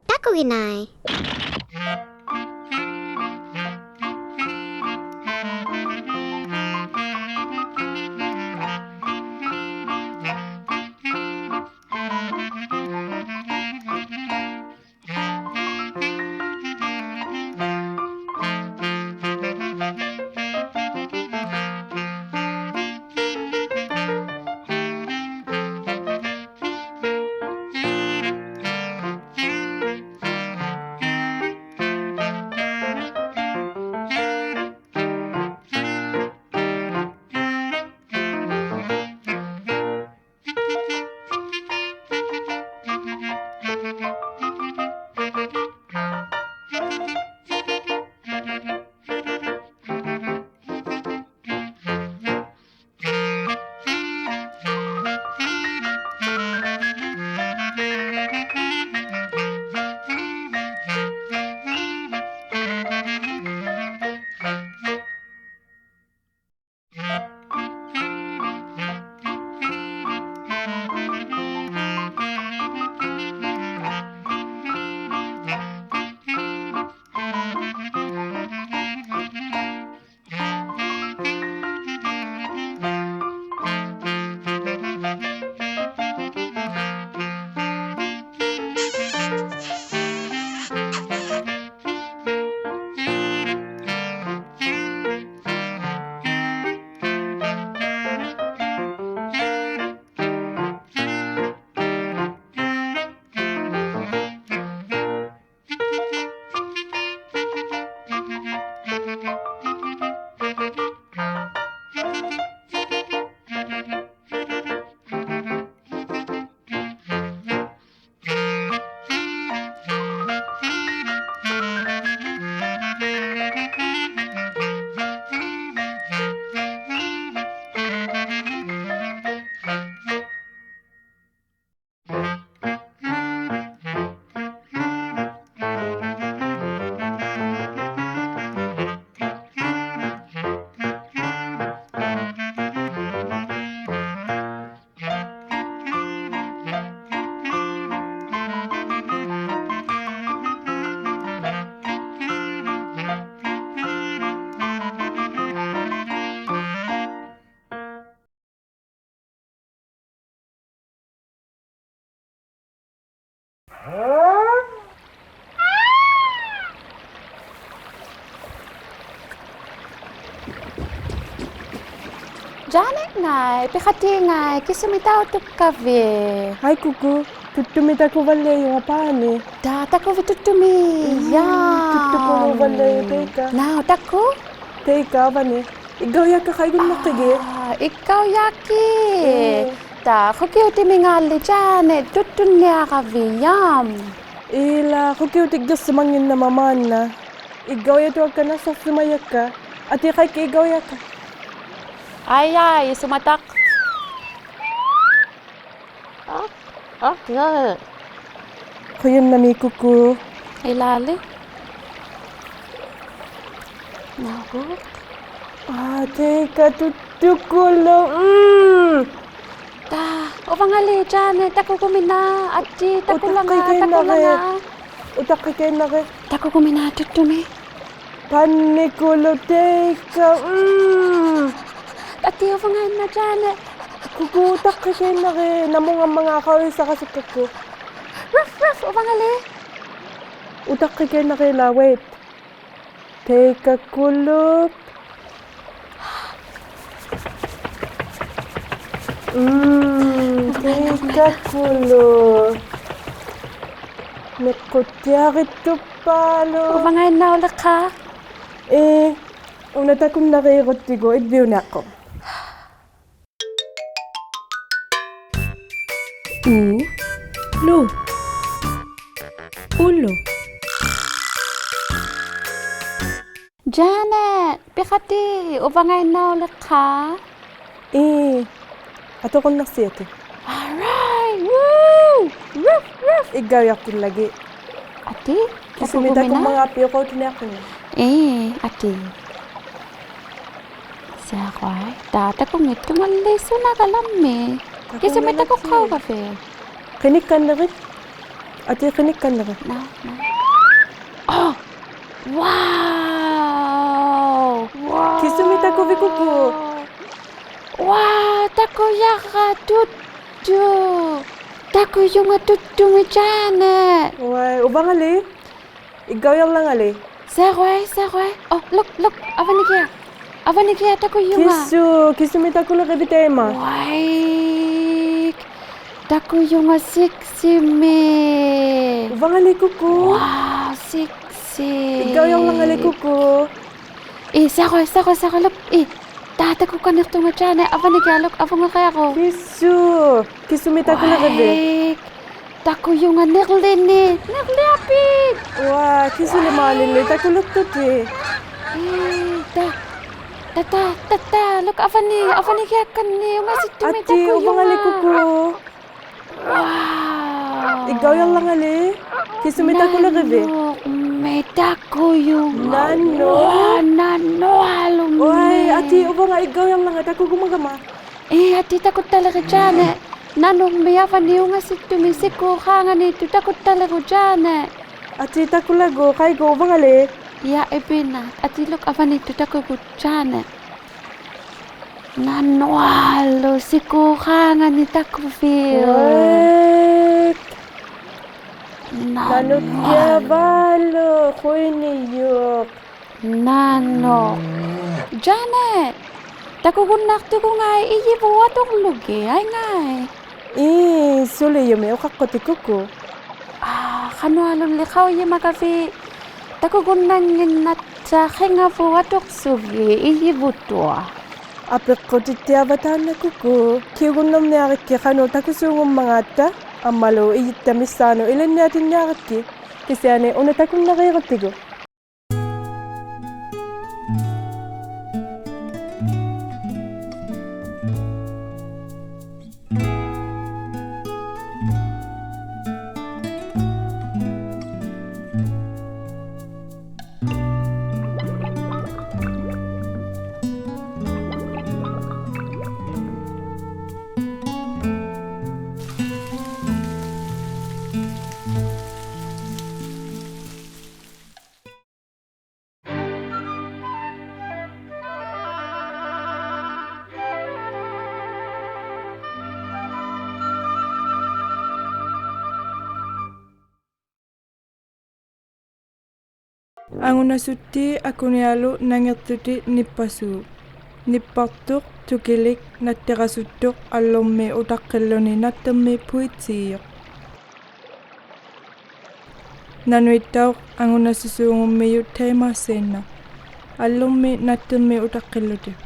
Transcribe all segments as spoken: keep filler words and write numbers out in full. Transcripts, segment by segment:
ᑕᑯᒋᓇᐃ. ᔮᓂᖓᐃ, ᐱᖃᑎᖓᐃ, ᑭᓱᒥᒃ ᑕᐅᑐᒃᑲᕕᑦ? ᕼᐊᐃ ᑯᑯ, ᑐᒃᑐᒥᒃ ᑕᑯᕙᓪᓕᐊᔪᖓ ᐹᓂ. ᑕ, ᑕᑯᕕᑦ ᑐᒃᑐᒥᒃ? ᒻᒻ, ᔮ. ᑐᒃᑐᑯᓗᕙᓪᓕᐊᔪᖅ ᑕᐃᑲ. ᓇᐅᒃ, ᑕᑯ. ᑕᐃᑲ ᐊᕙᓂ. ᐃᒡᒐᐅᔭᒃᑲ ᖃᐃᒍᓐᓇᖅᑭᒋᑦ? ᐋ, ᐃᒡᒐᐅᔭᒃᑭᑦ. ᒻᒻ. ᑕ, ᖁᑭᐅᑎᒥᖓᓕ ᔮᓂ ᑐᒃᑐᓐᓂᐊᕋᕕᑦ, ᔮ. ᐃᓛ, ᖁᑭᐅᑎᒋᓯᒪᙱᓐᓇᒪ ᒫᓐᓇ. ᐃᒡᒐᐅᔭᑐᐊᒃᑲ ᓇᓴᖅᓯᒪᔭᒃᑲ. ᐊᑏ ᖃᐃᒃᑭᑦ ᐃᒡᒐᐅᔭᒃᑲ. ᐊᐃ, ᐊᐃ, ᐃᓱᒪᑕᖅ. ᐋ, ᐋ, ᑭᓛ. ᖁᔭᓐᓇᒦᒃ ᑯᑯ. ᐃᓛᓕ. ᓇᐅᒃ. ᐋ, ᑕᐃᑲ ᑐᒃᑐᑯᓗᒃ. ᒻᒻ. ᑕ, ᐅᕙᖓᓕ ᔮᓂ, ᑕᑯᒍᒥᓇ, ᐊᑏ, ᑕᑯᓚᖓ, ᐅᑕᖅᑭᑲᐃᓐᓇᕆᑦ. ᑕᑯᓚᖓ. ᐅᑕᖅᑭᑲᐃᓐᓇᕆᑦ. ᑕᑯᒍᒥᓇ, ᑐᒃᑐᒥᒃ. ᐸᓐᓂᑯᓗᒃ ᑕᐃᑲ, ᒻᒻ. ᐊᑏ ᐅᕙᖓᐃᓐᓇ ᔮᓂ. ᑯᑯ, ᐅᑕᖅᑭᑲᐃᓐᓇᕆᑦ, ᓇᒧᙵᕐᒪᖔᑦ ᖃᐅᔨᓴᕋᓱᒃᑲᒃᑯ. ᕈᕕᕈᕕ, ᐅᕙᖓᓕ. ᐅᑕᖅᑭᑲᐃᓐᓇᕆᓚ, wait. ᑕᐃᑲᑯᓗᒃ. ᒻᒻ, ᑕᐃᑲᑯᓗᒃ. ᓂᖁᑦᑎᐊᕆᑦᑐᐸᓗᒃ. ᐅᕙᖓᐃᓐᓇᐅᓕᖅᑲ? ᐄ, ᐅᓇ ᑕᑯᓐᓇᕇᕈᑦᑎᒍ, ᐃᕝᕕᐅᓂᐊᖅᑯᖅ. ᐅ, ᓗ. ᐅᓗ. Janet, ᐱᖃᑎ, ᐅᕙᖓᐃᓐᓇᐅᓕᖅᑲ? ᐄ, ᐊᑐᕈᓐᓇᖅᓯᔭᑎᑦ. All right, woo! Ruff, ruff! ᐃᒡᒐᐅᔭᖅᑎᓪᓚᒋᑦ. ᐊᑏ, ᑭᓱᒥᑦ ᑕᑯᒃᑯᒥᓇ? ᑕᑯᒻᒪᖔᖅᐱᐅᖃᐅᑎᓂᐊᖅᑯᓐᓇ. ᐄ, ᐊᑏ. ᓯᐊᕈᐊᐃ, ᑕ ᑕᑯᙱᑦᑐᖓᓕ ᓱᓇᒐᓚᒻᒥ. ᑕᑯᙱᓚᒃᑭᑦ. ᑭᓱᒥᑦ ᑕᑯᖃᐅᒐᕕᑦ? ᕿᓂᒃᑲᓐᓂᕆᑦ. ᐊᑏ ᕿᓂᒃᑲᓐᓂᕆᑦ. ᓇᐅ, ᓇᐅ. Oh! Wow! Wow! ᑭᓱᒥᑦ ᑕᑯᕕᑦ ᑯᑯ? Wow, ᑕᑯᔭᕋ ᑐᒃᑐ. ᑕᑯᔪᖓ ᑐᒃᑐᒥ Janet. ᐅᐊᐃ, ᐅᕙᖓᓕ? ᐃᒡᒐᐅᔭᓪᓚᖓᓕ. ᓯᐊᕈᐊᐃ, ᓯᐊᕈᐊᐃ. Oh, look, look. ᐊᕙᓂᑭᐊᖅ. ᐊᕙᓂᑭᐊᖅ ᑕᑯᔪᖓ. ᑭᓱ, ᑭᓱᒥᑦ ᑕᑯᓕᕆᕕᑦ ᑕᐃᒪ? ᐅᐊᐃᒃ. ᑕᑯᔪᖓ ᓯᒃᓯᒥ. ᐅᕙᖓᓕ ᑯᑯ? Wow, ᓯᒃᓯ. ᐃᒡᒐᐅᔭᓪᓚᖓᓕ ᑯᑯ? ᐄ, ᓯᐊᕈᐊᐃ, ᓯᐊᕈᐊᐃ, ᓯᐊᕈᐊᐃ, look. ᐄ, ᑕ ᑕᑯᒃᑲᓐᓂᖅᑐᖓ Janet, ᐊᕙᓂᑭᐊᖅ, look, ᐊᕗᖓᕆᐊᕈᒃ. ᑭᓱ, ᑭᓱᒥᑦ ᑕᑯᓕᕆᕕᑦ? ᐅᐊᐃᒃ. ᑕᑯᔪᖓ ᓂᕐᓕᓂᒃ, ᓂᕐᓕᐊᐱᒃ. ᐅᐊ, ᑭᓱᓕᒫᓂᓪᓕ ᑕᑯᓕᖅᑐᑎᑦ. ᐄ, ᑕ, ᑕ, ᑕ, ᑕ, ᑕ, look, ᐊᕙᓂ, ᐊᕙᓂᑭᐊᒃᑲᓐᓂᖅ, ᐅᖓᓯᑦᑐᒥ ᑕᑯᔪᖓ. ᐊᑏ, ᐅᕙᖓᓕ ᑯᑯ? Wow. ᐃᒡᒐᐅᔭᓪᓚᖓᓕ, ᑭᓱᒥᑦ ᑕᑯᓕᕆᕕᑦ? ᓇᓄᕐᒥ ᑕᑯᔪᖓ. ᓇᓄᕐᒧᑦ? Wow, ᓇᓄᐊᓗᒻᒥ. ᐅᐊᐃ, ᐊᑏ, ᐅᕙᖓ ᐃᒡᒐᐅᔭᓪᓚᖓ ᑕᑯᒍᒪᒐᒪ. ᐄ, ᐊᑏ ᑕᑯᑦᑕᓕᕆᑦ Janet. ᓇᓄᕐᒥ ᐊᕙᓂ ᐅᖓᓯᑦᑐᒥ ᓯᑯᕼᐋᖓᓃᑦᑐᖅ ᑕᑯᑦᑕᓕᕈᒃ Janet. ᐊᑏ ᑕᑯᓚᒍ, ᖃᐃᒍ ᐅᕙᖓᓕ. ᐃᔭ ᐃᐱᓇ, ᐊᑏ look ᐊᕙᓃᑦᑐᖅ ᑕᑯᒍᒃ Janet. ᓇᓄᐊᓗᒃ ᓯᑯᕼᐋᖓᓂᒃ ᑕᑯᕕᐅᒃ. ᐅᐊᐃᒃ. ᓇᓄᒻᒥᐊᕙᓗᒃ, ᖁᐃᓂᔪᖅ. ᓇᓄᖅ. Janet, ᑕᑯᒍᓐᓇᖅᑐᒍᖓᐃ ᐃᔨᕗᑦ ᐊᑐᕐᓗᒋᑦ, ᐊᐃᙵᐃ? ᐄ, ᓱᓕᔪᒥᒃ ᐅᖃᖅᑯᑎᑦ ᑯᑯ. ᐋ, ᖃᓄᐊᓗᓪᓕ ᖃᐅᔨᒪᒐᕕᑦ ᑕᑯᒍᓐᓇᙱᓐᓇᑦᑕ ᕿᖓᕗᑦ ᐊᑐᖅᓱᒋᑦ ᐃᔨᕗᑐᐊᖅ? ᐊᐱᖅᑯᑎᑦᑎᐊᕙ ᑖᓐᓇ ᑯᑯ. ᑭᐅᒍᓐᓇᕐᓂᐊᕋᒃᑭᑦ ᖃᓄᖅ ᑕᑯᓲᖑᒻᒪᖔᑦᑕ, ᐊᒻᒪᓗ ᐃᔨᑦᑕ ᒥᔅᓵᓄᑦ ᐃᓕᓐᓂᐊᑎᓐᓂᐊᕋᒃᑭᑦ. ᑭᓯᐊᓂ ᐅᓇ ᑕᑯᓐᓇᕇᕈᑦᑎᒍ. ᐊᖑᓇᓱᑦᑏᑦ ᐊᑯᓂᐊᓗᒃ ᓇᖏᖅᑐᑎᒃ ᓂᑉᐸᓲᑦ. ᓂᑉᐸᖅᑐᖅ, ᑐᑭᓕᒃ, ᓇᑦᑎᕋᓱᑦᑐᖅ, ᐊᓪᓗᒻᒥᒃ ᐅᑕᖅᑭᓪᓗᓂ ᓇᑦᑎᕐᒥᒃ ᐳᐃᑦᓰᔪᖅ. ᓇᓄᐃᑦᑕᐅᖅ ᐊᖑᓇᓱᓲᖑᒻᒥᔪᑦ ᑕᐃᒫᑦᓭᓐᓇᖅ. ᐊᓪᓗᒻᒥᒃ ᓇᑦᑎᕐᒥᒃ ᐅᑕᖅᑭᓪᓗᑎᒃ.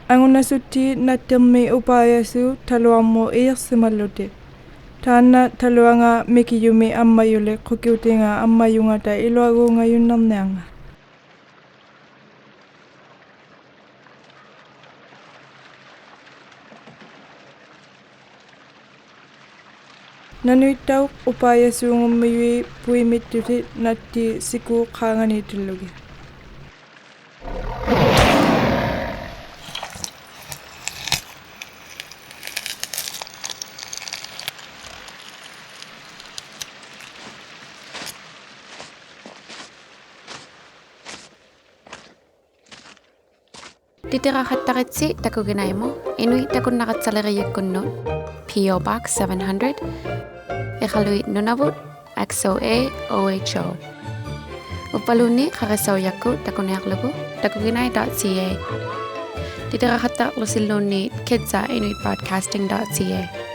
ᐊᖑᓇᓱᑦᑏᑦ ᓇᑦᑎᕐᒥᒃ ᐅᐹᔭᓲᑦ ᑕᓗᐊᕐᒧᑦ ᐃᔨᖅᓯᒪᓪᓗᑎᒃ. ᑖᓐᓇ ᑕᓗᐊᖓ ᒥᑭᔪᒥᒃ ᐊᒻᒪᔪᓕᒃ ᖁᑭᐅᑎᖓ ᐊᒻᒪᔪᖓᑕ ᐃᓗᐊᒎᖓᔪᓐᓇᕐᓂᐊᕐᖓᑦ. ᓇᓄᐃᑦᑕᐅᖅ ᐅᐹᔭᓲᖑᒻᒥᔪᐃᑦ ᐳᐃᒥᑦᑐᑎᒃ ᓇᑦᑏᑦ ᓯᑰᖅᑳᖓᓃᑎᓪᓗᒋᑦ. ᑎᑎᕋᖃᑦᑕᕆᑦᓯ ᑕᑯᒋᓇᐃᒧᑦ, ᐃᓄᐃᑦ ᑕᑯᓐᓇᒐᑦᓴᓕᕆᔨᒃᑯᓐᓄᑦ, P O Box seven hundred, ᐃᖃᓗᐃᑦ ᓄᓇᕗᑦ, X O A O H O. ᐅᕝᕙᓘᓐᓃᑦ ᖃᕆᓴᐅᔭᒃᑯᑦ ᑕᑯᓂᐊᕐᓗᒍ, takuginai dot C A. ᑎᑎᕋᖃᑦᑕᕐᓗᓯᓘᓐᓃᑦ kids at inuit broadcasting dot C A.